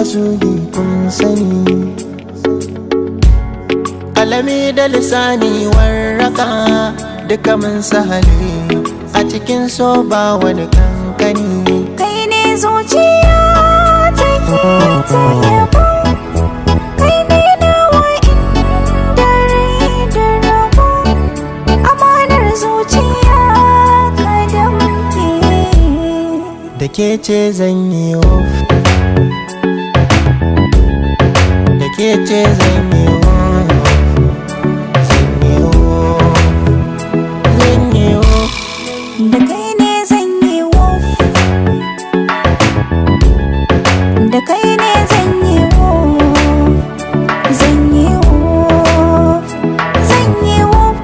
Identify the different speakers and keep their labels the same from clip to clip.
Speaker 1: Zugi kun sani, kalami da lisani warraka, duka mun sahali a cikin so ba wani kankani.
Speaker 2: Kai ne zuciya take ta yabo, kai ne nawa inda rai da rabo, amanar zuciya ka damke.
Speaker 1: Da ke ce zan yi wuf, da ke ce zan yi wuf, zan yi wuf, zan yi wuf.
Speaker 2: Da kai ne zan yi wuf, da kai ne zan yi wuf, zan yi wuf, zan yi wuf.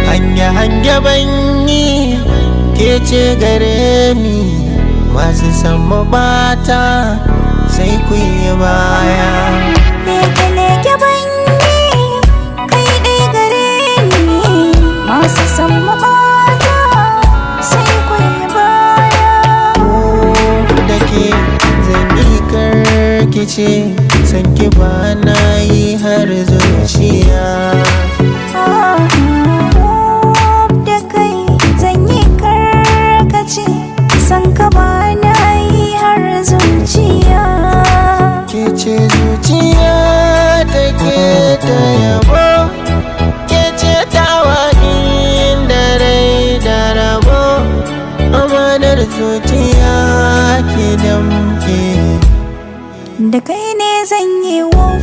Speaker 1: Hanya hanya banyi, ke ce gare ni, masu san mabata sai ku yi baya.
Speaker 2: Leke leke banyi, kai ɗai gare ni, masu san mabata sai ku yi baya.
Speaker 1: Da ke zan yi karkice, san ki ba na yi har zuciya.
Speaker 2: Da kai zan yi karkace, san ka ba na yi har zuciya.
Speaker 1: Ke ce zuciya take ta yabo, ke ce tawa inda rai da rabo, amanar zuciya ke damke.
Speaker 2: Da kai ne zan yi wuf.